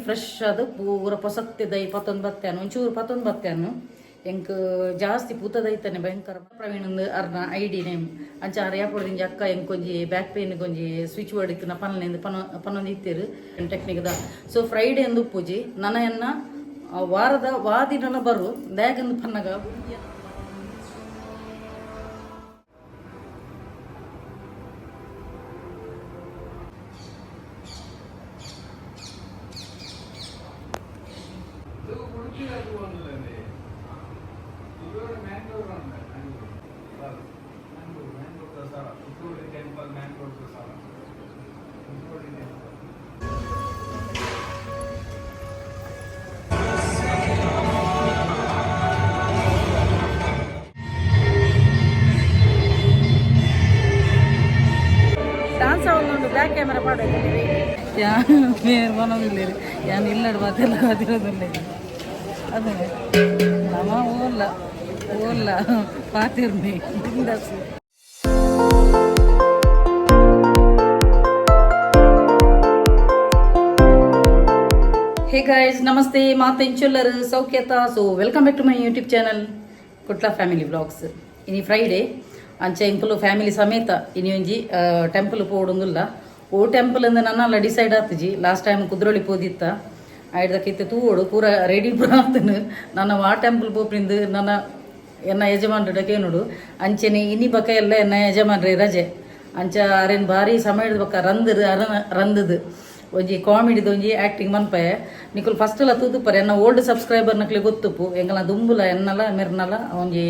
Fresh ಅದು ಪೂರ ಪೊಸತ್ತೆ ದೈ ಪತ್ತೊಂದು ಬತ್ತೇನು, ಒಂಚೂರು ಪತ್ತೊಂದು ಬತ್ತೇನು. ಎಂಕ್ ಜಾಸ್ತಿ ಪೂತ ದೈತಾನೆ ಭಯಂಕರ. ಪ್ರವೀಣ್ ಅರ್ನ ಐಡಿ ನೇಮ್. ಅಂಚ ಆರ್ ಯಾಪೊಡ್ದಿಂಜಿ ಅಕ್ಕ ಎಂಕೊಂಜಿ ಬ್ಯಾಕ್ ಪೇನ್ ಒಂಜಿ ಸ್ವಿಚ್ ವರ್ಡ್ ಇತ್ತಿನ ಪನ್ಲೆಂದು ಪನ ಪನೊಂದು ಇತ್ತೆರ್ ಟೆಕ್ನಿಕ್ ದ. ಸೊ ಫ್ರೈಡೆ ಅಂದು ಉಪ್ಪುಜಿ, ನನ ಎನ್ನ ವಾರದ ವಾದಿನಲ ಬರು ದಾಗಂದು ಪನ್ನಗ. ಡಾನ್ಸ್ ಒಂದು ಬ್ಯಾಕ್ ಕ್ಯಾಮೆರಾ ಪಾಡ. ಮೇರ್ ಮನವಿಲ್ಲೇರು ಯಾನ್ ಇಲ್ಲಡ್ ಮಾತೆಲ್ಲ ಮಾತಿರೋದಿಲ್ಲ. ಅದೇ ನಮ್ಮ ಓಲ್ಲ ಓಲ್ಲ ಪಾತಿರ್ನಿ ಬಿಂದಾಸು. ಹೇ ಗಾಯ್ಸ್, ನಮಸ್ತೆ. ಮಾತೆಂಚುಲ್ಲರು ಸೌಖ್ಯತ? So welcome back to my YouTube channel Kutla family vlogs. ಇನಿ ಫ್ರೈಡೇ, ಅಂಚೆ ಎಂಕುಲು ಫ್ಯಾಮಿಲಿ ಸಮೇತ ಇನಿ ಒಂಜಿ ಟೆಂಪಲ್ ಪೋಡುಂದುಲ್ಲ. ಓ ಟೆಂಪಲ್ ಅಂದ ನನ್ನಲ್ಲ ಡಿಸೈಡ್ ಆತುಜಿ. ಲಾಸ್ಟ್ ಟೈಮ್ ಕುದ್ರೋಳಿ ಪೋದಿತ್ತ. ಐಡ್ದಕ್ಕೆ ಇತ್ತೆ ತೂವೋಡು, ಪೂರ ರೆಡಿ ಪೂರ ಆತನು. ನನ್ನ ಆ ಟೆಂಪಲ್ ಪೋಪಿಂದು ನನ್ನ ಎನ್ನ ಯಜಮಾನ್ರ ಕೇನುಡು. ಅಂಚೆನೆ ಇನಿ ಬಕ ಎಲ್ಲ ಎನ್ನ ಯಜಮಾನ್ರೆ ರಜೆ. ಅಂಚ ಅರೇನ್ ಭಾರಿ ಸಮಯದ ಬಕ್ಕ ರಂದ್ ಅರನ ರಂದದು ಒಂಜಿ ಕಾಮಿಡಿದ ಒಂಜಿ ಆ್ಯಕ್ಟಿಂಗ್ ಮನ್ಪೆ. ನಿಕುಲು ಫಸ್ಟ್ ಎಲ್ಲ ತೂದುಪ್ಪರೆ, ಎನ್ನ ಓಲ್ಡ್ ಸಬ್ಸ್ಕ್ರೈಬರ್ ನಕ್ಲೆ ಗೊತ್ತುಪ್ಪು. ಎಂಕಲ್ನ ದುಂಬುಲ ಎನ್ನಲ ಮೆರ್ನಲ ಒಂಜಿ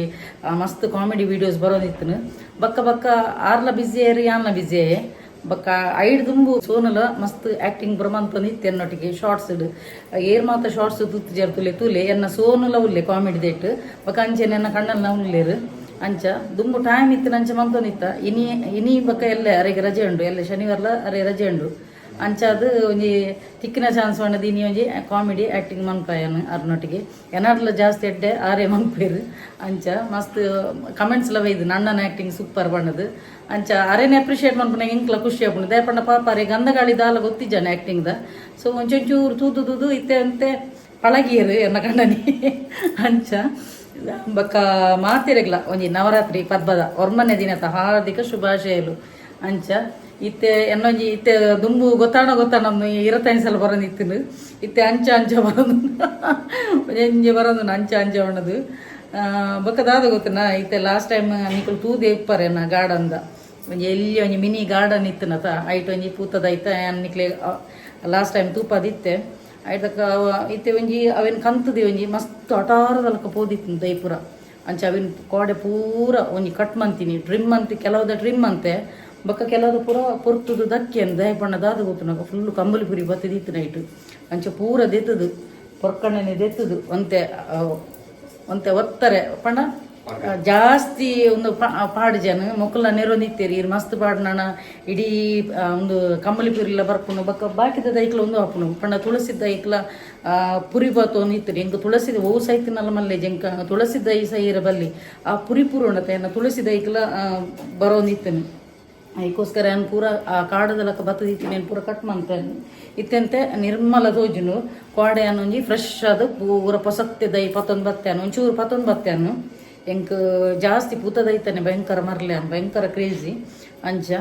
ಮಸ್ತ್ ಕಾಮಿಡಿ ವೀಡಿಯೋಸ್ ಬರೋದಿತ್ತನು. ಬಕ್ಕ ಬಕ್ಕ ಆರ್ಲ ಬಿಸಿ ಆಯ್ರು, ಯಾನ್ಲ ಬಿಸಿ ಆಯೆ. ಬಕ್ಕ ಐಡ್ ದುಂಬು ಸೋನಲ ಮಸ್ತ್ ಆ್ಯಕ್ಟಿಂಗ್ ಬರಮಂತೊಂದಿತ್ತು ಎನ್ನೊಟ್ಟಿಗೆ ಶಾರ್ಟ್ಸ್. ಏರ್ ಮಾತ ಶಾರ್ಟ್ಸ್ ತೂತು ಜರ್ತುಲೆ ತೂಲೆ. ಎನ್ನ ಸೋನುಲ ಉಲ್ಲೆ ಕಾಮಿಡಿ ದೇಟ್. ಬಕ್ಕ ಅಂಚೆನೆ ಎನ್ನ ಕಣ್ಣಲ್ಲ ಉಲ್ಲೇರು. ಅಂಚ ದುಂಬು ಟೈಮ್ ಇತ್ತು, ಅಂಚ ಮಂತೊಂದಿತ್ತ. ಇನಿ ಇನಿ ಬಕ್ಕ ಎಲ್ಲೆ ಅರೆಗೆ ರಜೆ ಉಂಡು, ಎಲ್ಲೆ ಶನಿವಾರಲ ಅರೆ ರಜೆ ಉಂಡು. ಅಂಚ ಅದು ಒಂಜಿ ತಿಕ್ಕಿನ ಚಾನ್ಸ್ ಪಂಡದು ಇನಿ ಒಂಜಿ ಕಾಮಿಡಿ ಆ್ಯಕ್ಟಿಂಗ್ ಮನ್ಪಾಯನು ಅರ್ನೊಟ್ಟಿಗೆ. ಎನಾರ್ಲ ಜಾಸ್ತಿ ಎಡ್ಡೆ ಆರೇ ಮನ್ಪೇರು. ಅಂಚ ಮಸ್ತ್ ಕಮೆಂಟ್ಸ್ ಎಲ್ಲ ಬೈದು, ನಣ್ಣನ ಆ್ಯಕ್ಟಿಂಗ್ ಸೂಪರ್ ಬಣ್ಣದು. ಅಂಚ ಅರೇನೆ ಅಪ್ರಿಷಿಯೇಟ್ ಮನ್ಪುನ ಎಂಕ್ಲ ಖುಷಿ ಆಪುಂಡು. ದಾಯೆ ಪಾಪ ಅರೆ ಗಂಧಗಾಳಿ ದಾಲ ಗೊತ್ತಿಜ್ಜಾನೆ ಆ್ಯಕ್ಟಿಂಗ್ದ. ಸೊ ಒಂಚೊಂಚೂರು ತೂದು ತೂದು ಇತ್ತೆ ಅಂತೆ ಪಳಗಿಯರು ಎನ್ನ ಕಂಡನಿ. ಅಂಚ ಬಕ್ಕ ಮಾತಿರಗ್ಲ ಒಂಜಿ ನವರಾತ್ರಿ ಪರ್ಬದ ಒರ್ಮನೆ ದಿನದ ಹಾರ್ದಿಕ ಶುಭಾಶಯಲು. ಅಂಚ ಇತ್ತೆ ಎನ್ನೊಂಜಿ ಇತ್ತೆ ದುಂಬು ಗೊತ್ತಾಣ ಗೊತ್ತಾಣ ಇರತ್ತೈದು ಸಲ ಬರೋದು ಇತ್ತಿನ. ಇತ್ತೆ ಅಂಚ ಅಂಚ ಬರೋದು, ಒಂಜಿ ಬರೋದು ಅಂಚ ಅಂಚ ಬಣ್ಣದು. ಬೊಕ್ಕ ದಾದ ಗೊತ್ತನ, ಇತ್ತೆ ಲಾಸ್ಟ್ ಟೈಮ್ ನಿಕುಲು ತೂದೆ ಇಪ್ಪರೇನ ಗಾರ್ಡನ್ದ ಒಂಜಿ ಎಲ್ಲಿ ಒಂಜಿ ಮಿನಿ ಗಾರ್ಡನ್ ಇತ್ತನತ. ಐಟ್ ಒಂಜಿ ಪೂತದ ಐತ ನಿಕ್ಲೆ ಲಾಸ್ಟ್ ಟೈಮ್ ತೂಪದಿತ್ತೆ. ಐತಕ್ಕ ಇತ್ತೆ ಒಂಜಿ ಅವೇನು ಕಂತುದಿ ಒಂಜಿ ಮಸ್ತ್ ಅಟಾರದಲ್ಕ ಪೋದಿತ್ತು ದೈಪುರ. ಅಂಚ ಅವಿನ ಕೋಡೆ ಪೂರ ಒಂಜಿ ಕಟ್ ಮಂತೀನಿ, ಟ್ರಿಮ್ ಅಂತೆ. ಕೆಲವದ ಟ್ರಿಮ್ ಅಂತೆ, ಬೊಕ್ಕ ಕೆಲವದ ಪೂರ ಪೊರ್ತುದು ದಕ್ಕಿ ದಾಯ ಬಣ್ಣ ದಾದ ಗೊತ್ತು, ಫುಲ್ಲು ಕಂಬಲಿ ಪುರಿ ಬತ್ತಿದಿತ್ತು ನೈಟ್. ಅಂಚ ಪೂರ ದೆತ್ತದು, ಪೊರ್ಕಣ್ಣನೆ ದೆತ್ತದು ಒಂತೆ ಒಂತೆ ಒತ್ತರೆ ಪಂಡ ಜಾಸ್ತಿ ಒಂದು ಪಾಡು ಜನ ಮೊಕ್ಕಲ ನೆರೊಂದಿತ್ತೇರಿ. ಇರ್ ಮಸ್ತ್ ಪಾಡ್ನಣ ಇಡೀ ಒಂದು ಕಂಬಲಿ ಪುರಿಲ ಬರ್ಪುನು. ಬೊಕ್ಕ ಬಾಕಿದ ದೈಕ್ಲ ಒಂದು ಆಪುನು ಪಂಡ ತುಳಸಿ ದೈಕ್ಲ ಪುರಿ ಬಾತು ಒಂದು ಇತ್ತು. ಎಂಕ್ ತುಳಸಿ ಓ ಸೈತಿನಲ್ಲ ಮಲ್ಲೆ ಜಂಕ ತುಳಸಿ ದೈ ಸೈರ ಬಲ್ಲಿ ಆ ಪುರಿ ಪುರು ಉಂಡತೆ ಎನ್ನ ತುಳಸಿ ದೈಕ್ಲ ಬರೋಂದಿತ್ತನು. ಅದಕ್ಕೋಸ್ಕರ ನಾನು ಪೂರ ಆ ಕಾಡದಲಕ್ಕ ಬತ್ತದಿತ್ತು, నేను ಪೂರ ಕಟ್ ಮಂತೇನೆ. ಇತ್ತೆಂತೆ ನಿರ್ಮಲ ತೋಜುನು. ಕೋಡೆ ಒಂಜಿ ಫ್ರೆಶ್ ಅದು ಪೂರ ಪೊಸತ್ತೆ ದೈ ಪತ್ತೊಂದು ಬತ್ತೇನು, ಒಂಚೂರು ಪತ್ತೊಂದು ಬತ್ತೇನು. ಎಂಕ್ ಜಾಸ್ತಿ ಪೂತ ದೈತಾನೆ ಭಯಂಕರ ಮರ್ಲ್ಯಾನ್, ಭಯಂಕರ ಕ್ರೇಜಿ ಅಂಚ.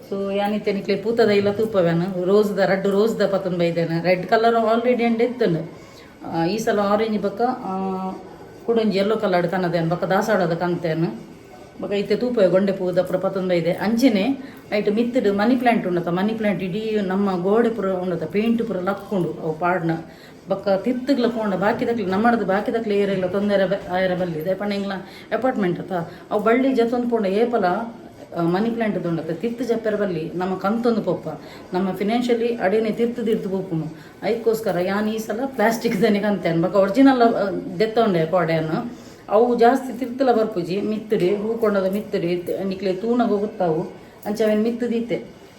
ಸೊ ಯಾನಿತ್ತೆ ನಿಕ್ಲೆ ಪೂತ ದೈಲ ತೂಪವೇನು. ರೋಸ್ದ ರಡ್ಡು ರೋಸ್ದ ಪತ್ತೊಂದು ಬೈದೇನೆ. ರೆಡ್ ಕಲರ್ ಆಲ್ರೆಡಿ ಅಂಡ್ ಇತ್ತನು. ಈ ಸಲ ಆರೆಂಜ್ ಬಕ್ಕ ಕುಡೊಂಜಿ ಯೆಲ್ಲೋ ಕಲರ್ ಕನದೇನು, ಬಕ್ಕ ದಾಸಾಳದ ಕಂತೇನು. ಬೊಕ ಇತ್ತೆ ತೂಪ ಗೊಂಡೆ ಪೂದ ಪೂರ ಪತ್ತೊಂದು ಬೈದೆ. ಅಂಚೆನೆ ಐಟ್ ಮಿತ್ತುಡು ಮನಿ ಪ್ಲಾಂಟ್ ಉಂಡತ. ಮನಿ ಪ್ಲಾಂಟ್ ಇಡೀ ನಮ್ಮ ಗೋಡೆ ಪೂರ ಉಂಡತ, ಪೇಂಟ್ ಪೂರ ಲಕ್ಕೊಂಡು ಅವು ಪಾಡ್ನ. ಬೊಕ್ಕ ತಿತ್ತುಗ್ಲ ಪೋಂಡ ಬಾಕಿದಕ್ಲೆ ನಮ್ಮಡದು ಬಾಕಿದಕ್ಲೆ ಏರೆಗ್ಲ ತೊಂದರೆ ಆಯರ ಬಲ್ಲಿ. ದಾಯೆ ಎಂಗ್ಲ ಅಪಾರ್ಟ್ಮೆಂಟ್ ಅತ್ತ, ಅವು ಬಳ್ಳಿ ಜತ್ತೊಂದು ಪೋಂಡ ಏಪಲ ಮನಿ ಪ್ಲಾಂಟ್ ಉಂಡತ ತಿರ್ತು ಜಪ್ಪೆರ ಬಲ್ಲಿ. ನಮ್ಮ ಕಂತೊಂದು ಪೊಪ್ಪ ನಮ್ಮ ಫಿನಾನ್ಷಿಯಲಿ ಅಡೇನೆ ತಿರ್ತು ತಿರ್ತು ಪೋಪುನು. ಐಕ್ಕೋಸ್ಕರ ಯಾನ್ ಈ ಸಲ ಪ್ಲಾಸ್ಟಿಕ್ ದನೆ ಕಂತೇನೆ. ಬೊಕ್ಕ ಒರಿಜಿನಲ್ ದೆತ್ತೊಂಡೆ ಕೋಡೆಯನ್ನು. ಅವು ಜಾಸ್ತಿ ತಿರ್ತಲ ಬರ್ಪುಜಿ. ಮಿತ್ತುಡಿ ಹೂ ಕೊಂಡದ ಮಿತ್ತುಡಿ ನಿಕ್ಲೆ ತೂನಗ ಗೊತ್ತಾವು. ಅಂಚ ಅವೇನು ಮಿತ್ತುದೀತೆ.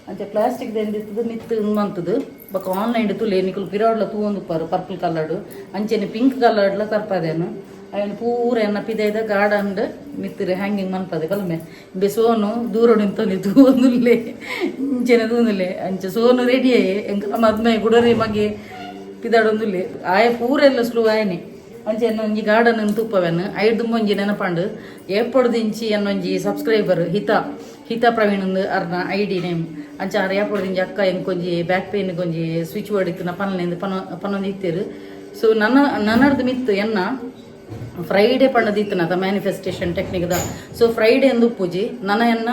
ಅಂಚ ಪ್ಲಾಸ್ಟಿಕ್ ದೆಂದಿತ್ತದು ಮಿತ್ತು ಮಂತದು. ಬೊಕ್ಕ ಆನ್ಲೈನ್ ತುಲೆ ನಿಕುಲು ಪಿರಾಡ್ಲ ತೂವೊಂದುಪ್ಪಾರು ಪರ್ಪಲ್ ಕಲರ್ಡ್, ಅಂಚೆನೆ ಪಿಂಕ್ ಕಲರ್ಡ್ಲ ತರ್ಪದೇನು. ಅವೇನು ಪೂರ ಎನ್ನ ಪಿದೈದ ಗಾರ್ಡನ್ ಮಿತ್ತುರಿ ಹ್ಯಾಂಗಿಂಗ್ ಮನ್ಪದೆ ಬಲಮೆ. ಇಂಬೆ ಸೋನು ದೂರ ನಿಂತೊಂದು ತೂವೊಂದುಲ್ಲೆ, ಇಂಚೆನೆ ತೂನುಲೆ. ಅಂಚ ಸೋನು ರೆಡಿ ಆಯೆ. ಎಂಕಲ ಮದ್ಮೆ ಗುಡರಿ ಮಗೆ. ಪಿದಾಡೊಂದುಲ್ಲೆ ಆಯ ಪೂರೆಲ್ಲ ಸ್ಲೋ ಆಯನೆ. ಅಂಚೆ ಎನ್ನ ಒಂಜಿ ಗಾರ್ಡನ್ ತೂಪವೆನ್. ಐಡ್ದು ಒಂಜಿ ನೆನಪಾಂಡು, ಏಪೊಡ್ದಿಂಚಿ ಎನ್ನೊಂಜಿ ಸಬ್ಸ್ಕ್ರೈಬರ್ ಹಿತ ಹಿತ ಪ್ರವೀಣ್ ಅರ್ನ ಐಡಿ ನೇಮ್. ಅಂಚ ಆರ್ ಏಪೊಡ್ದಿಂಚಿ ಅಕ್ಕ ಎಂಕೊಂಜಿ ಬ್ಯಾಕ್ ಪೇನ್ ಒಂಜಿ ಸ್ವಿಚ್ ವರ್ಡ್ ಇತ್ತಿನ ಪನ್ಲೆಂದು ಪನ ಪನೊಂದು ಇತ್ತೆರ್. ಸೊ ನನ್ನ ನನ್ನರ್ದು ಮಿತ್ತು ಎನ್ನ ಫ್ರೈಡೆ ಪಂಡದಿತ್ತನದ ಮ್ಯಾನಿಫೆಸ್ಟೇಷನ್ ಟೆಕ್ನಿಕ್ದ. ಸೊ ಫ್ರೈಡೆ ಅಂದು ಉಪ್ಪುಜಿ, ನನ ಎನ್ನ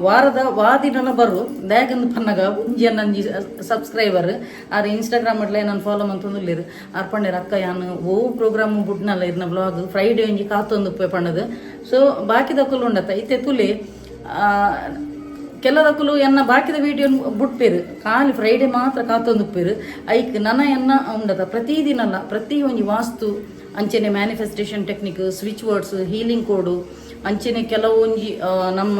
ವಾರದ ವಾದಿನಲ ಬರು. ದಾಗಂದು ಪನ್ನಗ ಒಂಜಿ ಎನ್ನಂಜಿ ಸಬ್ಸ್ಕ್ರೈಬರ್ ಆರ್ ಇನ್ಸ್ಟಾಗ್ರಾಮ್ ಅಡ್ಲೆ ನಾನು ಫಾಲೋ ಮಂತೊಂದುಲ್ಲೆರ್. ಆರ್ ಪಂಡೆರ್, ಅಕ್ಕ ಯಾನ್ ಓ ಪ್ರೋಗ್ರಾಮ್ ಬುಡ್ನಲ್ಲ, ಇರ್ನ ಬ್ಲಾಗ್ ಫ್ರೈಡೆ ಒಂಜಿ ಕಾತೊಂದು ಉಪ್ಪೆ ಪಂಡದು. ಸೊ ಬಾಕಿದಕುಲು ಉಂಡತ್ತ ಇತ್ತೆ ತುಲೆ, ಕೆಲದಕುಲು ಎನ್ನ ಬಾಕಿದ ವಿಡಿಯೋ ಬುಟ್ಪೇರು, ಖಾಲಿ ಫ್ರೈಡೆ ಮಾತ್ರ ಕಾತೊಂದು ಉಪ್ಪೇರು. ಐಕ್ ನನ ಎನ್ನ ಉಂಡತ ಪ್ರತಿದಿನಲ್ಲ ಪ್ರತಿ ಒಂಜಿ ವಾಸ್ತು, ಅಂಚೆನೆ manifestation technique, switch words, healing code, ಅಂಚೆನೆ ಕೆಲವೊಂಜಿ ನಮ್ಮ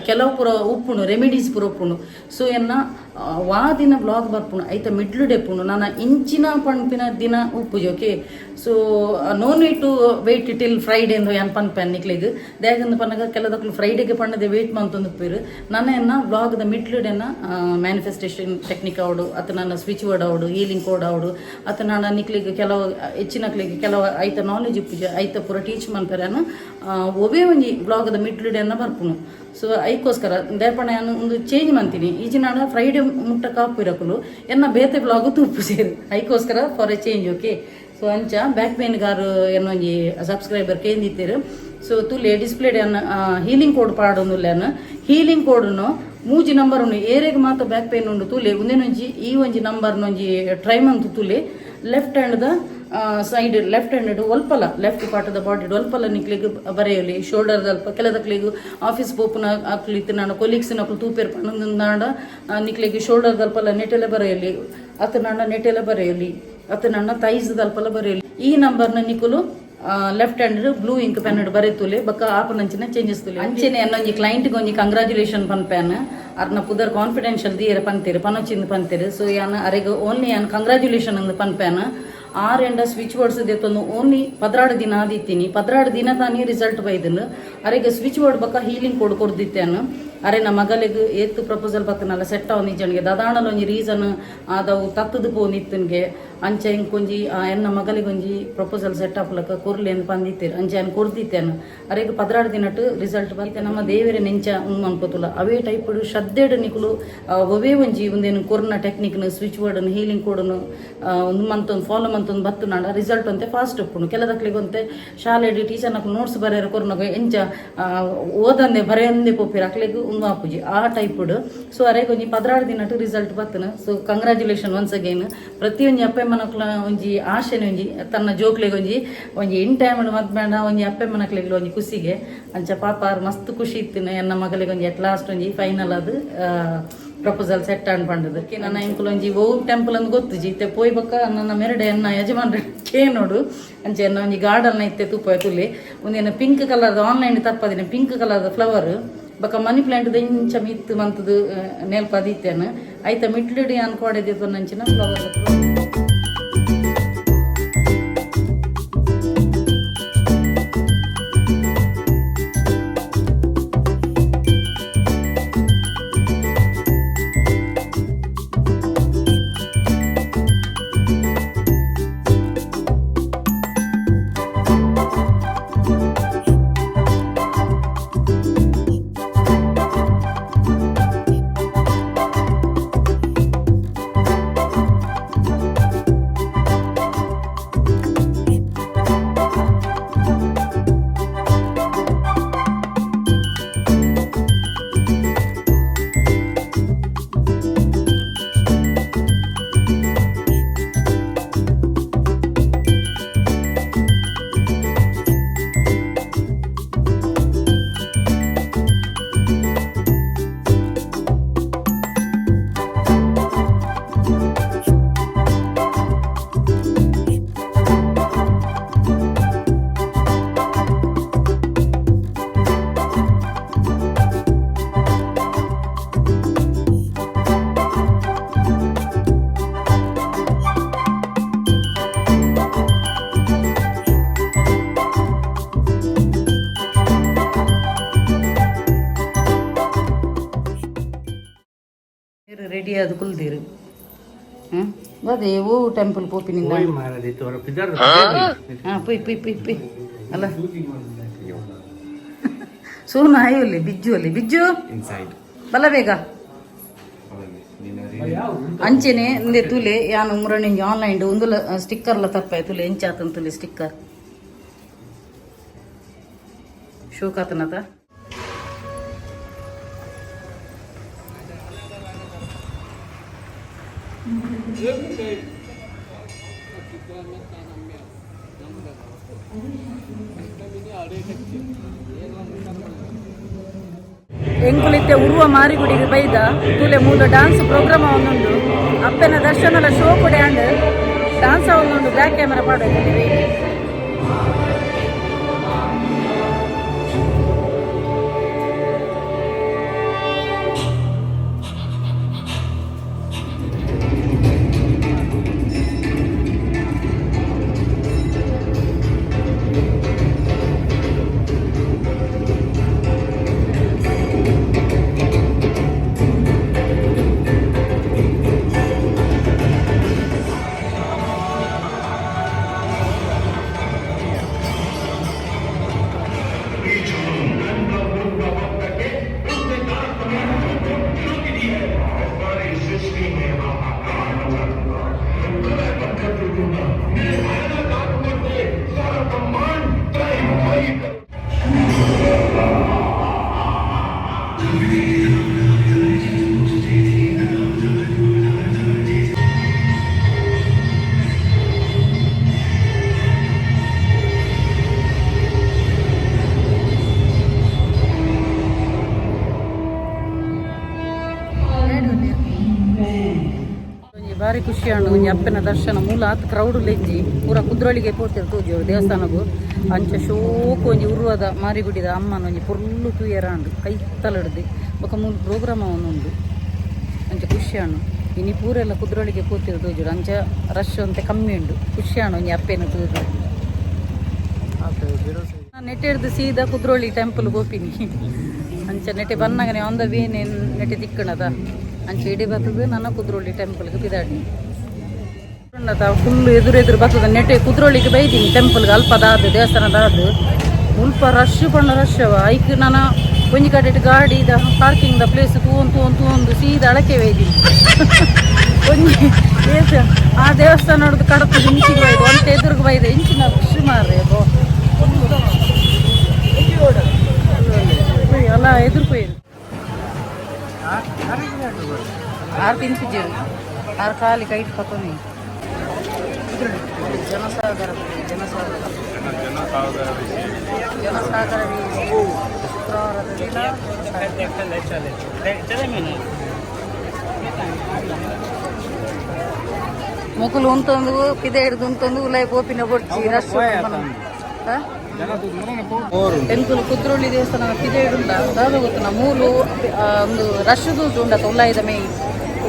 ಕೆಲವು ಪೂರ ಉಪ್ಪುಂಡು, ರೆಮಿಡೀಸ್ ಪೂರ ಉಪ್ಪುಂಡು. ಸೊ ಎನ್ನ ವಾ ದಿನ ಬ್ಲಾಗ್ ಬರ್ಪುಂಡು ಐತ ಮಿಡ್ಲು ಡೆಪ್ಪುಂಡು, ನನ್ನ ಇಂಚಿನ ಪನ್ಪಿನ ದಿನ ಉಪ್ಪುಜಿ. Okay, so no need to wait till Friday ಎಂದು ಯಾನ್ ಪನ್ಪೆನ್ ನಿಕ್ಲೆಗ್. ದಾಯೆಗಂದ್ ಪನ್ನಗ ಕೆಲದಕ್ಲು ಫ್ರೈಡೆಗೆ ಪಣ್ಣದೆ ವೇಟ್ ಮಂತೊಂದು ಉಪ್ಪೇರು. ನನ್ನ ಎನ್ನ ಬ್ಲಾಗ್ದ ಮಿಡ್ಲುಡೆನ ಮ್ಯಾನಿಫೆಸ್ಟೇಷನ್ ಟೆಕ್ನಿಕ್ ಆವಡು, ಅತ್ತ ನನ್ನ ಸ್ವಿಚ್ ವರ್ಡ್ ಆವಡು, ಹೀಲಿಂಗ್ ಕೋಡ್ ಆವಡು, ಅತ್ತ ನನ್ನ ನಿಕ್ಲೆಗ್ ಕೆಲವು ಹೆಚ್ಚಿನಕ್ಲೆಗ್ ಕೆಲವು ಐತ ನಾಲೆಜ್ ಉಪ್ಪುಜಿ, ಐತ ಪೂರ ಟೀಚ್ ಮನ್ಪೆರಾನು ಒವೇ ಒಂಜಿ ಬ್ಲಾಗ್ದ ಮಿಡ್ಲುಡೆನ ಬರ್ಪುನು. ಸೊ ಐಕೋಸ್ಕರ ದೇಪಣ ಯಾನ್ ಒಂದು ಚೇಂಜ್ ಮಂತೀನಿ. ಈಜಿನಾಡ ಫ್ರೈಡೆ ಮುಟ್ಟ ಕಾಪು ಎನ್ನ ಬೇತೆ ಬ್ಲಾಗು ತೂಪು ಸೇರು, ಐಕೋಸ್ಕರ for a change. Okay, so ಅಂಚ ಬ್ಯಾಕ್ ಪೇನ್ ಗಾರು ಎನ್ನೊಂಜಿ ಸಬ್ಸ್ಕ್ರೈಬರ್ ಕೇಂದಿತ್ತೀರು. ಸೊ ತುಲೆ ಡಿಸ್ಪ್ಲೇಡ್ ಅನ್ನ ಹೀಲಿಂಗ್ ಕೋಡ್ ಪಾಡೊಂದುಲ್ಲೆನ್. ಹೀಲಿಂಗ್ ಕೋಡ್ನು ಮೂಜಿ ನಂಬರ್ ಉಂಡು. ಏರೆಗ್ ಮಾತ ಬ್ಯಾಕ್ ಪೇನ್ ಉಂಡು ತುಲೆ, ಉಂದೆನೊಂಜಿ ಈ ಒಂಜಿ ನಂಬರ್ನೊಂಜಿ ಟ್ರೈ ಮಂತು ತುಲೆ. ಲೆಫ್ಟ್ ಹ್ಯಾಂಡ್ದ ಸೈಡ್, ಲೆಫ್ಟ್ ಹ್ಯಾಂಡ್ ಒಲ್ಪಲ, ಲೆಫ್ಟ್ ಪಾರ್ಟ್ ದ ಬಾಡಿ ಒಲ್ಪಲ ನಿಕ್ಲೆಗ್ ಬರೆಯಲಿ, ಶೋಲ್ಡರ್ ದಲ್ಪ. ಕೆಲದಕ್ಲೆಗ್ ಆಫೀಸ್ ಪೋಪುನ ಅಕ್ಲು ಇತ್ತು, ನಾನು ಕೊಲೀಗ್ಸ್ ನಕ್ಲು ತೂಪೇರ್ ಪನ್ನೊಂದಾಂಡ ನಿಕ್ಲೆಗ್ ಶೋಲ್ಡರ್ ದಲ್ಪಲ ನೆಟೆಲೆ ಬರೆಯಲಿ, ಅತ್ತ ನನ್ನ ನೆಟೆಲೆ ಬರೆಯಲಿ, ಅತ್ತ ನನ್ನ ತೈಸ್ ದಲ್ಪಲ ಬರೆಯಲಿ. ಈ ನಂಬರ್ನ ನಿಕುಲು left hand blue ink pen ಬರೆತುಲೆ, ಬೊಕ್ಕ ಆಪನಂಚಿನ ಚೇಂಜಸ್ ತುಲೆ. ಅಂಚೆನೆ ಅನ್ನೊಂಜಿ ಕ್ಲೈಂಟ್ ಒಂಜಿ ಕಂಗ್ರಾಚುಲೇಷನ್ ಪನ್ಪ್ಯಾನ್. ಅರ್ನ ಪುದರ್ ಕಾನ್ಫಿಡೆನ್ಷಿಯಲ್ ದಿಯರ ಪಂತೇರು, ಪನೊಚಿಂದು ಪಂತೇರು. ಸೊ ಯಾನ್ ಅರೆಗ್ ಓನ್ಲಿ ಯಾನ್ ಕಂಗ್ರಾಚುಲೇಷನ್ ಅಂದ್ ಪನ್ಪ್ಯಾನ್. ಆರ್ ಎಂಡ ಸ್ವಿಚ್ ವರ್ಡ್ಸ್ ದೆತ್ತೊಂದು ಓನ್ಲಿ 12 ದಿನ ಆದಿತ್ತೀನಿ. 12 ದಿನ ತಾನೇ ರಿಸಲ್ಟ್ ಬೈದನು. ಅರೆಗೆ ಸ್ವಿಚ್ ವರ್ಡ್ ಬೊಕ್ಕ ಹೀಲಿಂಗ್ ಕೋಡ್ ಕೊರ್ದಿತ್ತೇನು. ಅರೆ ನಮ್ಮ ಮಗಲಿಗೆ ಏತ್ ಪ್ರಪೋಸಲ್ ಬತ್ತನಲ್ಲ ಸೆಟ್ ಅವನ್ ನಿಜನಿಗೆ ದಾದಾಣಲ ಒಂಜಿ ರೀಸನ್ ಆದವು ತತ್ತದು ಪೋನಿತ್ತನ್ಗೆ. ಅಂಚ ಇಂಕೊಂಜಿ ಎನ್ನ ಮಗಲಿಗೊಂಜಿ ಪ್ರಪೋಸಲ್ ಸೆಟ್ ಆಪಲಕ ಕೊರ್ಲಿ ಅಂತ ಪಂದಿತ್ತೇರು. ಅಂಚ ಯಾನ್ ಕೊರ್ದಿತ್ತೇನು. ಅರೆಗ್ 12 ದಿನಟ್ ರಿಸಲ್ಟ್ ಬತ್ತೆ. ನಮ್ಮ ದೇವರ ನೆಂಚ ಉಂದು ಅನ್ಕೋತುಲ್ಲ, ಅವೇ ಟೈಪ್ ಶ್ರದ್ಧೆಡ್ ನಿಕುಲು ಒವೇ ಒಂಜಿ ಒಂದೇನು ಕೊರ್ನ ಟೆಕ್ನಿಕ್ನು, ಸ್ವಿಚ್ ವರ್ಡ್ನು, ಹೀಲಿಂಗ್ ಕೋಡ್ನು ಒಂದು ಮಂತೊಂದು ಫಾಲೋ ಮಂತೊಂದು ಬತ್ತು ನಾಡ ರಿಸಲ್ಟ್ ಅಂತೆ ಫಾಸ್ಟ್ ಉಪ್ಪುಂಡು. ಕೆಲದಕ್ಲಿಗೆ ಒಂತೆ ಶಾಲೆಡ್ ಟೀಚರ್ ನಕ್ಲು ನೋಟ್ಸ್ ಬರೆಯರ ಕೊರ್ನಗ ಎಂಚ ಓದಂದೆ ಬರೆಯಂದೆ ಪೋಪಿರ, ಅಕ್ಲೆಗ್ ಉಂದು ಆಪುಜಿ ಆ ಟೈಪ್ಡ್. ಸೊ ಅರೆಗ್ ಒಂಜಿ 12 ದಿನಟ್ ರಿಸಲ್ಟ್ ಬತ್ತನ. ಸೊ ಕಂಗ್ರಾಚುಲೇಷನ್ ಒನ್ಸ್ ಅಗೈನ್. ಪ್ರತಿಯೊಂಜಿ ಅಪ್ಪೆಮ್ಮನಕ್ಲ ಒಂಜಿ ಆಶೆನೆ ಒಂಜಿ ತನ್ನ ಜೋಕ್ಲೆಗ್ ಒಂಜಿ ಒಂಜಿ ಇನ್ ಟೈಮ್ ಮದ್ಮೇಡ ಒಂಜಿ ಅಪ್ಪೆಮ್ಮನಕ್ಲೆಗ್ ಒಂಜಿ ಖುಷಿಗೆ. ಅಂಚ ಪಾಪ ಆರ್ ಮಸ್ತ್ ಖುಷಿ ಇತ್ತಿನ, ಎನ್ನ ಮಗಳಿಗೆ ಒಂಜಿ ಅಟ್ ಲಾಸ್ಟ್ ಒಂಜಿ ಫೈನಲ್ ಅದು ಪ್ರಪೋಸಲ್ ಸೆಟ್ ಆನ್ ಪಂಡದಕ್ಕೆ. ನನ್ನ ಎಂಕುಲು ಒಂಜಿ ಓ ಟೆಂಪಲ್ ಅಂದ್ ಗೊತ್ತುಜಿ, ಇತ್ತೆ ಪೋಯ್ ಬೊಕ್ಕ ನನ್ನ ಮೆರಡೆ ಎನ್ನ ಯಜಮಾನ್ರೆ ಕೇನೋಡು. ಅಂಚೆ ಎನ್ನ ಒಂಜಿ ಗಾರ್ಡನ್ ಇತ್ತೆ ತೂಪ ತುಲೆ. ಒಂದೇನು ಪಿಂಕ್ ಕಲರ್ದ ಆನ್ಲೈನ್ ತಪ್ಪದಿನ ಪಿಂಕ್ ಕಲರ್ದ ಫ್ಲವರ್ ಬೊಕ್ಕ ಮನಿ ಪ್ಲಾಂಟ್ ಇಂಚ ಮಿತ್ತು ಮಂತದು ನೇಲ್ಪ ದೀತೇನೆ. ಐತ ಮಿಟ್ಲಿಡಿ ಅನ್ಕೋಡೆದಿತ್ತು ನಂಚಿನ ಫ್ಲವರ್. ರೆಡಿ ಆದ್ ಕುಲ್ದಿರು. ಅದೇ ಓ ಟೆಂಪಲ್ ಪೋಪಿನಿಂದ. ಹಾ, ಪುಯ್ ಪುಯ್ ಪುಯ್ ಪುಯ್. ಅಲ್ಲ, ಸೋನು ಆಯೋಲಿ, ಬಿಜ್ಜು ಅಲ್ಲಿ ಬಿಜ್ಜು. ಇನ್ಸೈಡ್. ಬಲ್ಲ ಬೇಗ. ಅಂಚೆನೆ ಇಂದೆ ತುಲೆ, ಯಾನು ಮುರಣಿಂಜಿ ಆನ್ಲೈನ್ ಉಂದುಲ ಸ್ಟಿಕ್ಕರ್ಲ ತಪ್ಪಾಯ ತುಲೆ, ಎಂಚಾತನ್ ತುಲೆ ಸ್ಟಿಕ್ಕರ್ ಶೋಕಾತನತ. ಎಂಕುಲಿತ್ತೆ ಉರುವ ಮಾರಿಗುಡಿಗೆ ಬೈದ ತುಲೆ, ಮೂಲ ಡಾನ್ಸ್ ಪ್ರೋಗ್ರಾಮ್ ಒಂದುಂಡು. ಅಪ್ಪನ ದರ್ಶನದ ಶೋ ಕೂಡ ಅಂಡ್ ಡಾನ್ಸ್ ಒಂದುಂಡು. ಬ್ಯಾಕ್ ಕ್ಯಾಮರಾ ಪಾಡೋದು. ಒಂಜಿ ಬಾರಿ ಖುಷಿ ಆಂಡ್ ಒಂಜಿ ಅಪ್ಪನ ದರ್ಶನ. ಮೂಲ ಆತ್ ಕ್ರೌಡ್ ಲೆಜ್ಜಿ, ಪೂರ ಕುದ್ರೋಳಿಗೆ ಪೋತಿರ್ ತೂಜೋರು ದೇವಸ್ಥಾನಗು. ಅಂಚ ಶೋಕು ಒಂಜಿ ಉರುವದ ಮಾರಿಗುಡಿದ ಅಮ್ಮನ ಒಂಜಿ ಪೊರ್ಲು ತೂಯರ ಆಂಡ್ ಕೈತಲಡ್ದು. ಬೊಕ ಮೂಲು ಪ್ರೋಗ್ರಾಮ್ ಉಂಡು. ಅಂಚ ಖುಷಿ ಆಂಡ್. ಇನಿ ಪೂರೆಲ್ಲ ಕುದ್ರೋಳಿಗೆ ಪೋತಿರ್ ತೂಜೋಡು. ಅಂಚ ರಶ್ ಅಂತೆ ಕಮ್ಮಿ ಉಂಡು. ಖುಷಿ ಆಂಡ್ ಒಂಜಿ ಅಪ್ಪೆನ ತೂದು. ನೆಟ್ಟೆ ಹಿಡ್ದು ಸೀದಾ ಕುದ್ರೋಳಿ ಟೆಂಪಲ್ ಗೋಪಿನಿ. ಅಂಚ ನೆಟ್ಟೆ ಬನ್ನಗನೆ ಆನ್ the way ನೆಟ್ಟೆ ತಿಕ್ಕಣದ. ಅಂಚ ಇಡೀ ಬತ್ತದ ನನ್ನ ಕುದ್ರೋಳಿ ಟೆಂಪಲ್ಗೆ ಪಿದಾಡಿ. ಫುಲ್ ಎದುರು ಎದುರು ಬತ್ತದ. ನೆಟ್ಟೆ ಕುದ್ರೋಳಿಗೆ ಬೈದೀನಿ ಟೆಂಪಲ್ಗೆ. ಅಲ್ಪದಾದ ದೇವಸ್ಥಾನದಾದ ಮುಲ್ಪ ರಶ್ ಪಂಡ ರಶ್ ಅವ. ಐಕ್ ನಾನು ಒಂಜಿ ಕಡೆ ಗಾಡಿ the parking the place ತೂವೊಂದು ತೂವೊಂದು ತೂವೊಂದು ಸೀದಾ ಅಳಕೆ ಬೈದೀನಿ. ಒಂಜಿ ಏತ್ ಆ ದೇವಸ್ಥಾನ ಕಡತು ಇಂಚಿಗೆ ಬೈದು, ಒಂತೆ ಎದುರುಗೆ ಬೈದೆ. ಇಂಚಿನ ಖುಷಿ ಮಾರ್ರೆ ಬೋ ಅಲ್ಲ ಎದುರು ಪೋಯಿರು. ಆರು ತಿನ್ಪಿದ್ದೇವೆ, ಆರು ಖಾಲಿ ಕೈಟ್ ಪತ್ತೊಂದು. ಜನಸಾಗರ, ಜನಸಾಗರ, ಜನಸಾಗರ. ಶುಕ್ರವಾರದ ದಿನ. ಮೊಕುಲು ಉಂತೊಂದು ಪಿದೆ ಹಿಡ್ದು ಉಂತೊಂದು ಉಲಾಯಿ ಪೋಪಿನ ಬೊಡ್ಚಿ, ರಶ್. ಎಂಕುಲು ಕುದ್ರೋಳಿ ದೇವಸ್ಥಾನ ಪಿದೆ ಹಿಡುಂಡ ದಾದ ಗೊತ್ತುನ ಮೂಲು ಒಂದು ರಶ್ ಉಂಡತ. ಉಲಾಯಿದ ಮೇ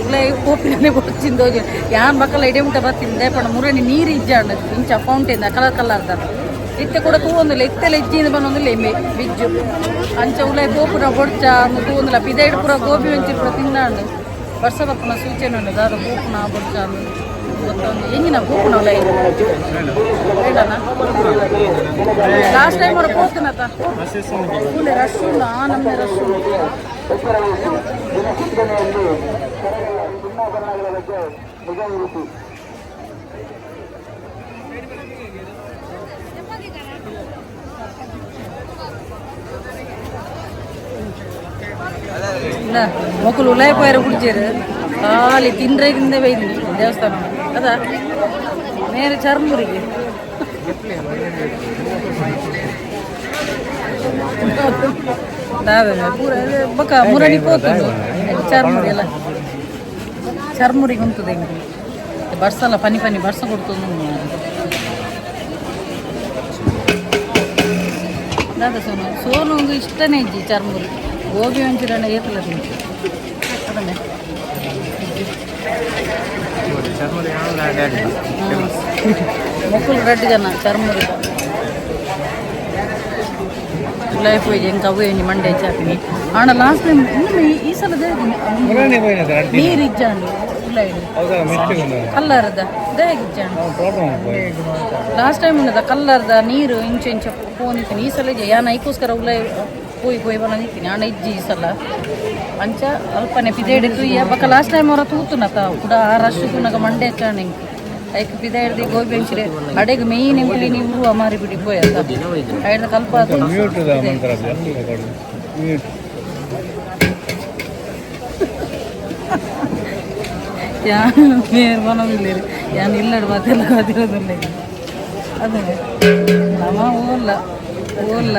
ಉಲಾಯಿ ಪೋಪಿನನೆ ಬೊಡ್ಚಿಂದ ಹೋಗಿ ಯಾನ್ ಬಕ್ಕಲ ಇಡೆ ಮುಟ್ಟ ಬತ್ತಿಂದೆ ಪಂಡ ಮುರಣಿ ನೀರು ಇಜ್ಜಾಂಡ್. ಇಂಚ ಫೌಂಟೇನ್ ಕಲರ್ ಕಲರ್ದ ಇತ್ತೆ ಕೂಡ ತೂವೊಂದಿಲ್ಲ. ಇತ್ತೆಲ್ಲ ಇಜ್ಜಿಂದ ಬಂದೊಂದಿಲ್ಲ ಎಮ್ಮೆ ಬಿಜ್ಜು. ಅಂಚ ಉಲಾಯಿ ಪೋಪುನ ಬೊಡ್ಚ ತೂವೊಂದಿಲ್ಲ. ಪಿದೆ ಪೂರ ಗೋಬಿ ಮಂಚೂರಿ ಪೂರ ತಿಂದಾಂಡ್. ವರ್ಷ ಬಪ್ಪುನ ಸೂಚನೆ ಉಂಡು. ದಾದ ಪೋಪುನ ಬೊಡ್ಚ ಗೊತ್ತೊಂದು ಎಂಜಿನ ಪೋಪುನ ಉಲಾಯಿ ಬೇಡನ. ಲಾಸ್ಟ್ ಟೈಮ್ ಅವ್ರು ಪೋತುನತ ಫುಲ್ ರಶ್ ಉಂಡು. ಆ ನಮ್ನೆ ರಶ್ ಉಂಡು. ಇಲ್ಲ, ಮೊಕಲು ಉಲಾಯಿ ಪೋಯರ ಕುಡ್ಜೇರು. ಖಾಲಿ ತಿಂದ್ರೆ ತಿಂದೆ ಬೈದಿನಿ ದೇವಸ್ಥಾನ ಅದ ಮೇರೆ ಚರ್ಮುರಿಗೆ ದಾದ ಪೂರ ಬೊಕ ಮುರಣಿ ಪೋತುಂಡು ಚರ್ಮುರಿ ಎಲ್ಲ ಚರ್ಮುರಿಗೆ ಉಂತುದೆ. ಹಿಂಗೆ ಬರ್ಸಲ್ಲ, ಪನಿ ಪನಿ ಬರ್ಸ ಕೊಡ್ತುಂಡು. ದಾದ ಸೋನು ಸೋನು ಇಷ್ಟನೇ ಇಜ್ಜಿ ಚರ್ಮುರಿ. ಗೋಬಿ ಮಂಚೂರಿಯನ್ನ ಏತಲ ತಿಂತು ಅದನ್ನೇ. ಮೊಕ್ಕಲು ರಡ್ಡು ಜನ ಚರ್ಮುರಿ. ಲೈಫ್ ಎಂಕ ಅವೇ ಒಂಜಿ ಮಂಡೆ ಚಾಪಿನಿ. ಆಂಡ ಲಾಸ್ಟ್ ಟೈಮ್ ಈ ಸಲ ನೀರು ಇಜ್ಜಾಂಡು. ಉಳ್ಳಾಯಿಡು ಕಲ್ಲರ್ದ ದಾಗಿಜ್ಜಾಣ. ಲಾಸ್ಟ್ ಟೈಮ್ ಉಂಡದ ಕಲ್ಲರ್ದ ನೀರು ಇಂಚ ಇಂಚ ಪೋನಿತ್ತೀನಿ. ಈ ಸಲ ಇಜ್ಜಿ. ಯಾನ್ ಐಕೋಸ್ಕರ ಉಳ್ಳಾಯಿ ಪೋಯಿ ಪೋಯಿ ಬನ್ನದಿತ್ತೀನಿ. ಆಂಡ ಇಜ್ಜಿ ಈ ಸಲ. ಅಂಚ ಅಲ್ಪನೆ ಪಿದೇಡಿ ತೂಯ. ಬೊಕ ಲಾಸ್ಟ್ ಟೈಮ್ ಅವರ ತೂತುನತ ಕುಡ ಆ ರಶ್ ತೂನಗ ಮಂಡೆ ಚಾಣ ಎಂಕ್. ಐಕ್ ಪಿದಾಯಿಡ್ದು ಗೋಬಿ ಮಂಚೂರಿ ಅಡೆಗ್ ಮೇಯ್ನ್ ಎಂಕುಲು ಇನಿ ಉರ್ವ ಮಾರಿ ಬಿಡಿ ಪೋಯತ ಐಡ್ದ ಕಲ್ಪ. Mute mute. ಯಾನ್ ಮೇರ್ ಬನೊಂದಿಲ್ಲೆರ್. ಯಾನ್ ಇಲ್ಲಡ್ ಮಾತೆಲ್ಲ ಪಾತೆರೊಂದುಲ್ಲೆ. ಅದೇ ನಮ ಓಲ್ಲ ಓಲ್ಲ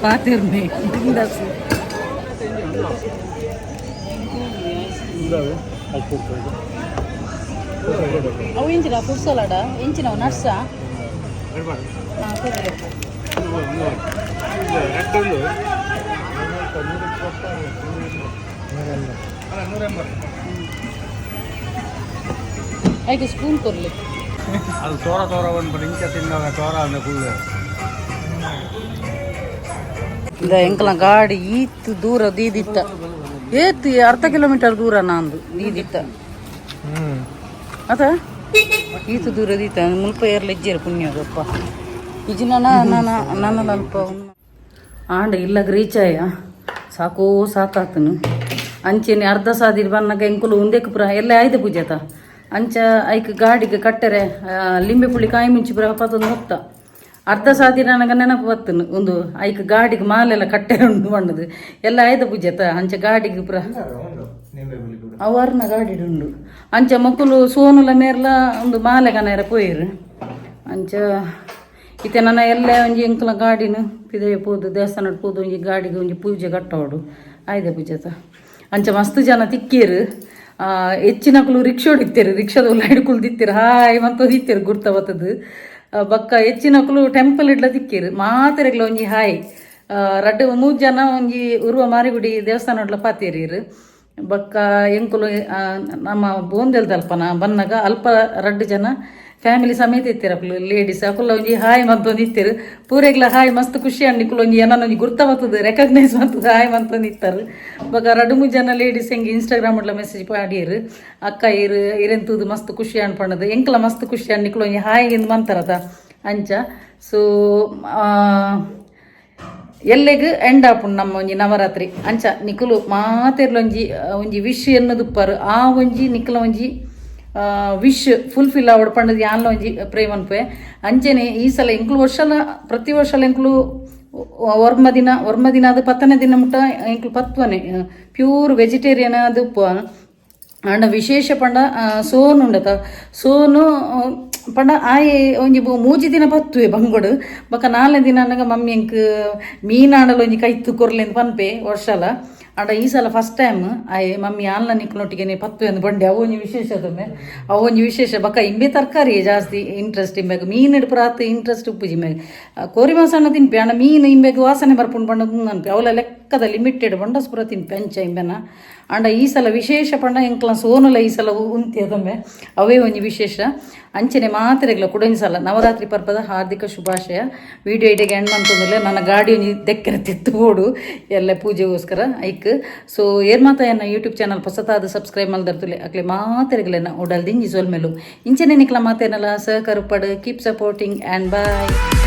ಪಾತೆರ್ನೆ ಬಿಂದಾಸ್. ಅವು ಎಂಚಿನ ಫ್ರೂಟ್ ಸಲಾಡ? ಎಂಚಿನವು? ನಟ್ಸಾ? ಹಾಂ, ಕೊಡ್ಲೆ. 2. 180. ಐಕ್ ಸ್ಪೂನ್ ಕೊರ್ಲೆ. ಅದು ತೋರ ತೋರ ಒಂದು ಇಂಚ ತಿನ್ನಾಗ ತೋರ ಅಂದ್ರೆ ಕುಳ್ಳು. ಇಂದ ಎಂಕಲ ಗಾಡಿ ಈತ್ ದೂರ ದೀದಿತ್ತ. ಏತ್, ಅರ್ಧ ಕಿಲೋಮೀಟರ್ ದೂರ ನಾಂದು ದೀದಿತ್ತ. ಅತ ಈತ ದೂರ ದೀತ. ಮುಲ್ಪ ಏರ್ಲ ಇಜ್ಜೇರು ಪುಣ್ಯದಪ್ಪ. ಇಜ್ಜಿ ನನ್ನ ನನ್ನ ನನ್ನ ಅಲ್ಪ ಆಂಡ ಇಲ್ಲ ರೀಚಾಯ ಸಾಕೋ ಸಾಕಾತನು. ಅಂಚೆನೆ ಅರ್ಧ ಸಾದಿರ್ ಬನ್ನಗ ಎಂಕುಲು ಉಂದೆಕ್ ಪುರ ಎಲ್ಲ ಆಯ್ದ ಪೂಜೆತ. ಅಂಚ ಐಕ್ ಗಾಡಿಗೆ ಕಟ್ಟರೆ ಲಿಂಬೆ ಪುಳಿ ಕಾಯಿ ಮುಂಚಿ ಪುರ ಪತ್ತೊಂದು ಹೊತ್ತ. ಅರ್ಧ ಸಾದಿ ನನಗ ನೆನಪು ಬತ್ತನು ಒಂದು ಐಕ್ ಗಾಡಿಗೆ ಮಾಲೆಲ್ಲ ಕಟ್ಟೆರೆ ಉಂಡು ಬಣ್ಣದು ಎಲ್ಲ ಆಯ್ದ ಪೂಜೆತ. ಅಂಚ ಗಾಡಿಗೆ ಪುರ ಅವರ್ನ ಗಾಡಿ ಉಂಡು. ಅಂಚ ಮೊಕುಲು ಸೋನುಲ ಮೇರ್ಲ ಒಂದು ಮಾಲೆ ಕನೇರ ಪೋಯಿರು. ಅಂಚ ಇತ್ತೆ ನನ್ನ ಎಲ್ಲ ಒಂಜಿ ಎಂಕಲ ಗಾಡಿನ ಪಿದಯ ಪೋದು ದೇವಸ್ಥಾನ ಪೋದು ಒಂಜಿ ಗಾಡಿಗೆ ಒಂಜಿ ಪೂಜೆ ಕಟ್ಟೋಡು ಆಯ್ದೆ ಪೂಜೆತ. ಅಂಚ ಮಸ್ತ್ ಜನ ತಿಕ್ಕೀರು. ಹೆಚ್ಚಿನಕುಲು ರಿಕ್ಷೋಡ್ ಇತ್ತೀರು. ರಿಕ್ಷಾದ ಹಿಡ್ಕೊಳ್ದಿತ್ತೀರು. ಹಾಯ್ ಮಂತೋದಿತ್ತೀರು ಗುರ್ತ ಬತ್ತದು. ಬಕ್ಕ ಹೆಚ್ಚಿನಕುಲು ಟೆಂಪಲ್ ಇಡ್ಲ ತಿಕ್ಕೀರು. ಮಾತೆರೆಗ್ಲ ಒಂಜಿ ಹಾಯ್. ರಡ್ಡ್ ಮೂರು ಜನ ಒಂಜಿ ಉರ್ವ ಮಾರಿಗುಡಿ ದೇವಸ್ಥಾನ ಪಾತೇರಿರು. ಬಕ್ಕ ಎಂಕುಲು ನಮ್ಮ ಬೋಂದೆಲ್ದಲ್ಪನ ಬನ್ನಗ ಅಲ್ಪ ರಡ್ಡ್ ಜನ ಫ್ಯಾಮಿಲಿ ಸಮೇತ ಇತ್ತೀರ. ಅಕುಲು ಲೇಡೀಸ್. ಅಕುಲ ಒಂಜಿ ಹಾಯ್ ಮಂತೊಂದು ಇತ್ತೀರು. ಪೂರೆಗ್ಲ ಹಾಯ್. ಮಸ್ತ್ ಖುಷಿ ಅಂಡ್ ನಿಕುಲು ಒಂಜಿ ಏನನ್ನ ಒಂಜಿ ಗುರ್ತ ಬರ್ತದೆ, ರೆಕಗ್ನೈಸ್ ಮಂತದ ಹಾಯ್ ಮಂತೊಂದು ಇತ್ತಾರೆ. ಬೊಕ ರಡ್ಡ್ ಮೂರು ಜನ ಲೇಡೀಸ್ ಎಂಕ್ ಇನ್ಸ್ಟಾಗ್ರಾಮ್ ಡ್ಲ ಮೆಸೇಜ್ ಪಾಡಿಯರು, ಅಕ್ಕ ಇರು ಇರೆನ್ ತೂದು ಮಸ್ತ್ ಖುಷಿ ಅನ್ಪಣ್ಣದು, ಎಂಕ್ಲ ಮಸ್ತ್ ಖುಷಿ ಅಂಡ್ ನಿಕುಲು ಒಂಜಿ ಹಾಯ್ ಇಂದ್ ಮಂತಾರತ. ಅಂಚ ಸೊ ಎಲ್ಲೆಗ್ ಎಂಡ್ ಆಪುಂಡು ನಮ್ಮ ಒಂಜಿ ನವರಾತ್ರಿ. ಅಂಚ ನಿಕುಲು ಮಾತೆರ್ಲ ಒಂಜಿ ಒಂಜಿ ವಿಶ್ ಎನ್ನುದುಪ್ಪರು. ಆ ಒಂಜಿ ನಿಕುಲ ಒಂಜಿ ವಿಶ್ ಫುಲ್ಫಿಲ್ ಆವಡ್ ಪಂಡದು ಯಾನ್ಲ ಒಂಜಿ ಪ್ರೇ ಮನ್ಪುವೆ. ಅಂಚೆನೆ ಈ ಸಲ ಎಂಕುಲು ವರ್ಷಲ ಪ್ರತಿ ವರ್ಷಲ ಎಂಕುಲು ಒರ್ಮ ದಿನ, ಒರ್ಮ ದಿನ ಅದು 10ನೇ ದಿನ ಮುಟ್ಟ ಎಂಕುಲು ಪತ್ವನೆ ಪ್ಯೂರ್ ವೆಜಿಟೇರಿಯನ್ ಅದು ಉಪ್ಪು. ಆಂಡ ವಿಶೇಷ ಪಂಡ ಸೋನು ಉಂಡತ. ಸೋನು ಪಂಡ ಆಯೆ ಒಂಜಿ ಮೂಜಿ ದಿನ ಪತ್ತುವೆ ಬಂಗೋಡು. ಬೊಕ ನಾಲ್ನೇ ದಿನ ಅನ್ನಗ ಮಮ್ಮಿ ಎಂಕ್ ಮೀನಾಂಡಲ ಒಂಜಿ ಕೈತು ಕೊರ್ಲೆಂದು ಪನ್ಪೆ ವರ್ಷಲ. ಆಂಡ ಈ ಸಲ ಫಸ್ಟ್ ಟೈಮ್ ಆಯೆ ಮಮ್ಮಿ ಆನ್ಲ ನಿಕ್ಲೊಟ್ಟಿಗೆ ಪತ್ತು ಎಂದು ಬಂಡೆ. ಅವು ಒಂಜಿ ವಿಶೇಷ ತೊಂದೆ, ಅವು ಒಂಜಿ ವಿಶೇಷ. ಬೊಕ ಇಂಬೆ ತರಕಾರಿ ಜಾಸ್ತಿ ಇಂಟ್ರೆಸ್ಟ್ ಇಂಬೆಗ್. ಮೀನು ಪುರಾತ್ ಇಂಟ್ರೆಸ್ಟ್ ಉಪ್ಪುಜಿ ಇಂಬೆಗ್. ಕೋರಿ ಮಾಸಣ್ಣ ತಿನ್ಪೆ. ಆಂಡ ಮೀನು ಇಂಬೆಗ್ ವಾಸನೆ ಬರ್ಪುಂಡು ಪಂಡ ಅನ್ಪೆ. ಅವಲ ಲೆಕ್ಕದ ಲಿಮಿಟೆಡ್ ಬಂಡಸ್ ಪೂರ ತಿನ್ಪೆ ಅಂಚ ಇಂಬೆನ. ಆಂಡ ಈ ಸಲ ವಿಶೇಷ ಪಂಡ ಎಂಕ್ಲ ಸೋನುಲ ಈ ಸಲ ಉಂತಿ ಅದೊಮ್ಮೆ. ಅವೇ ಒಂಜಿ ವಿಶೇಷ. ಅಂಚನೆ ಮಾತ್ರೆಗ್ಲ ಕುಡೊಂಜಿ ಸಲ ನವರಾತ್ರಿ ಪರ್ಬದ ಹಾರ್ದಿಕ ಶುಭಾಶಯ. ವಿಡಿಯೋ ಇಡೆಗೆ ಎಂಡ್ ಮಂತೊಂದುಲ್ಲೆ. ನನ್ನ ಗಾಡಿ ಒಂಜಿ ದೆಕ್ಕರೆ ತಿತ್ತು ಬೋಡು ಎಲ್ಲ ಪೂಜೆಗೋಸ್ಕರ ಐಕ್. ಸೊ ಏರ್ ಮಾತ ಎನ್ನ ಯೂಟ್ಯೂಬ್ ಚಾನಲ್ ಹೊಸತಾದ ಸಬ್ಸ್ಕ್ರೈಬ್ ಮಲ್ದರ್ತುಲೆ ಅಕ್ಲೆ ಮಾತೆರೆಗ್ಲೆನ ಉಡಲ್ ದಿಂಜಿ ಸೊಲ್ಮೆಲು. ಇಂಚನೆ ನಿಕ್ಲ ಮಾತೇನಲ್ಲ ಸಹಕಾರ ಪಡು. Keep supporting and bye.